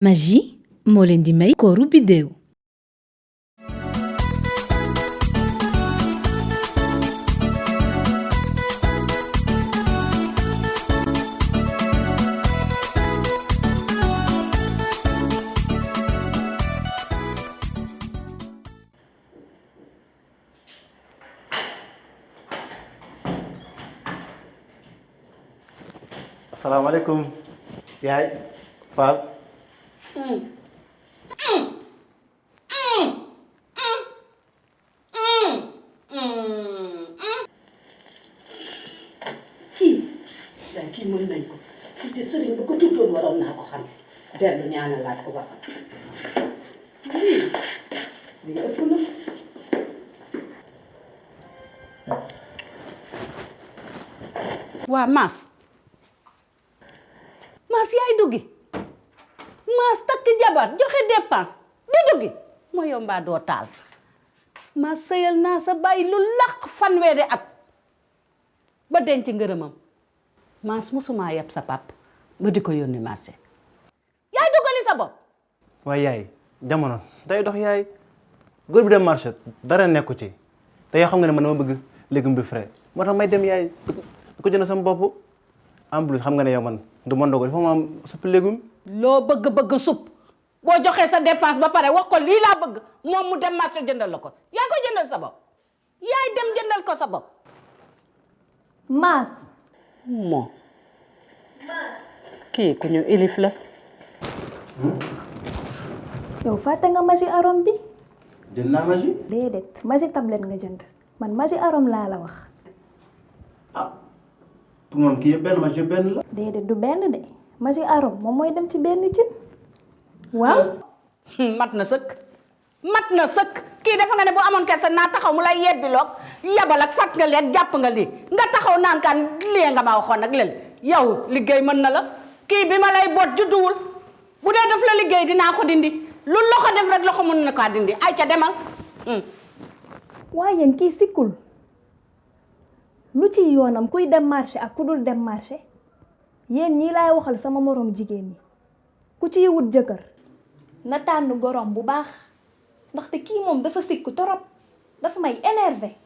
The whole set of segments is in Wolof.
Maggi moo leen di may kooru biddéew. Assalamualaikum. Yaay Fall. kii mën nañ ko kii te sëriñ bu ko tuddoon waroon naa ko xam dellu ñaanalaat ko waxam lii ëpp na. waa Maas yaay duggi Maas takk jabar joxe dépense di duggi moo yombaa doo taal Maas sëyal naa sa bàyyi lu làq fanweeri at ba denc ngërëmam Maas musuma yeb sa pap ba di ko yónni marché yaay duggali sa bopp. waaye yaay jamono day dox yaay góor bi dem marché dara nekku ci te yoo xam nga ne man dama bëgg légume bi frais moo tax may dem yaay di ko jënd sama bopp en plus xam nga ne yow man du ma ndogo il faut ma am supp légume. loo bëgg supp boo joxee sa dépense ba pare wax ko lii laa bëgg moom mu dem marché jëndal la ko yaa ko jëndal sa bopp yaay dem jëndal ko sa bopp. Maas. moo kii ku ñu ilif la. yow fàtte nga Maggi arôme bi. jënd naa Maggi. déedéet Maggi tablette nga jënd man Maggi arôme laa la wax. ah pour moom kii yëpp benn Maggi yëpp benn la. déedéet du benn de Maggi arôme moom mooy dem ci benn cin. waaw. mat na sëkk kii dafa nga ne bu amoon kersa naa taxaw mu lay yebbiloog yabal ak fat nga leen jàpp nga lii nga taxaw naan kaan lii nga ma waxoon ak lel yow liggéey mën na la kii bi ma lay boot judduwul bu dee def la liggéey dinaa ko dindi lu loxo def rek loxo mën na kaa dindi ay ca demal. waaye yéen kii sikkul lu ci yoonam kuy dem marché ak ku dul dem marché yéen ñii laay waxal sama moroom jigéen ñi ku ciy wut jëkkër na tànn gorom bu baax ndaxte kii moom dafa sikk torop dafa may énervé.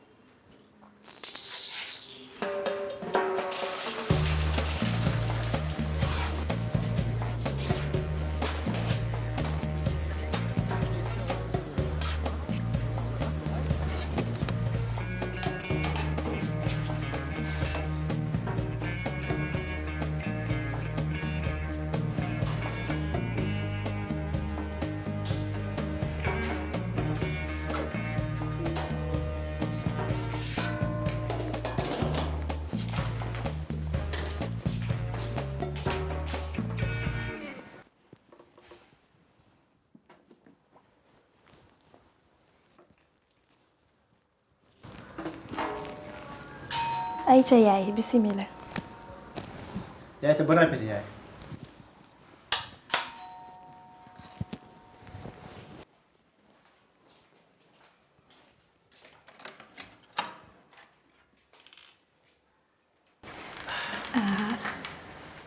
Aïcha yaay bismillah. yaay te bon appétit yaay.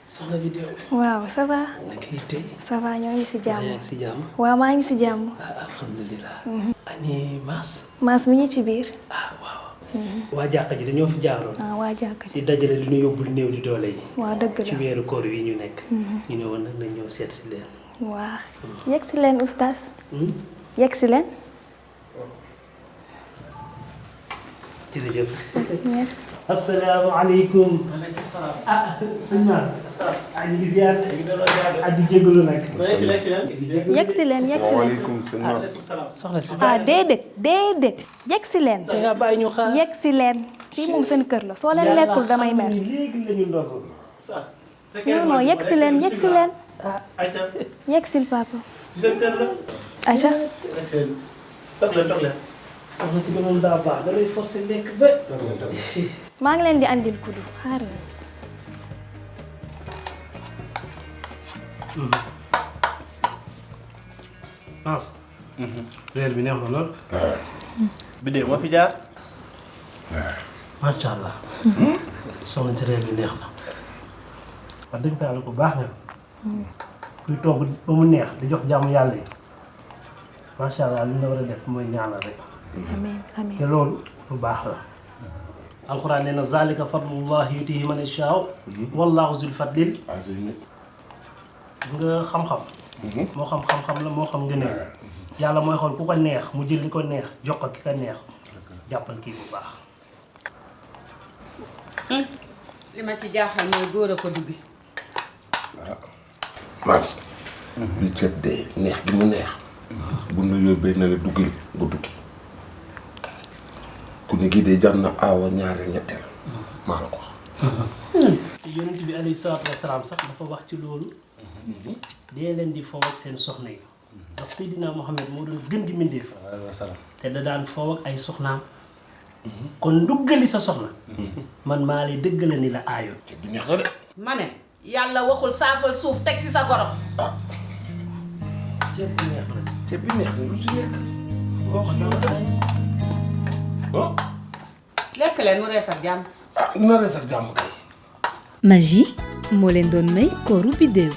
soxna vidéo. waaw ça va. nakay tey. ça va ñoo ngi si jàmm. yaa ngi si jàmm. waaw maa ngi si jàmm. alhamdulilah. ani Maas. Maas mi ngi ci biir. waaw. waa jàkka ji dañoo fi jaaroon. waa jàkka ji. di dajale li ñu yóbbul néew di doole yi. waa dëgg la ci weeru koor yi ñu nekk. ñu ne woon nag nañ ñëw seet si leen. waa yegg si leen oustaz. yegg si leen. jërëjëf. merci. asalaamaaleykum. maaleykum salaam. ah sëñ Maas. ah ñu ngi ziar. di jégalu nag. yegg si leen yegg si leen. soxna si. ah déedéet yegg si leen. te nga bàyyi ñu xaar. yegg si leen fii moom seen kër la soo leen lekkul damay mer. léegi la ñu ndog. non yegg si leen yegg si leen. yegg si papa. Aïcha. toog leen. soxna si gënoon daa baax da lay forcer lekk ba. maa ngi leen di andil kudu xaaral. Maas. reer bi neex na lool. Biddew moo fi jaar. macha allah. soxna si reer bi neex na. wax dëgg fa yàlla ku baax nga. kuy togg ba mu neex di jox jàmm yàlla yi macha allah li ñu la war a def mooy ñaanal rek. amiin amiin. te loolu lu baax la. alxuraan nee na zalika fadlullahi yutihi man yashaa wallahu zul fadlil gis nga xam-xam. moo xam xam-xam la moo xam ngëneel yàlla mooy xool ku ko neex mu jël li ko neex jox ko ki ko neex jàppal kii bu baax. li ma ci jaaxal mooy góor a ko duggi. Mas. li ceeb de neex gi mu neex. bu nu yóbbee na la duggi nga duggi. ku ne gii de jar na aawa ñaari ñetteel. maa la ko wax. te yonent bi alayhi salaatu wasalaam sax dafa wax ci loolu. dee leen di foow ak seen soxna yi. ndax Seydina Mohamed moo doon gën gi mbindéef. te da daan foow ak ay soxnaam. kon nduggali sa soxna. man maa lay dëggale ni la aayoon. ceeb bi neex na de. ma ne yàlla waxul saafal suuf teg ci sa goro. ceeb bi neex na. ceeb bi neex na lu si nekk. lekk leen mu rees ak jàmm. ah na rees ak jàmm kay. Maggi moo leen doon may kooru biddéew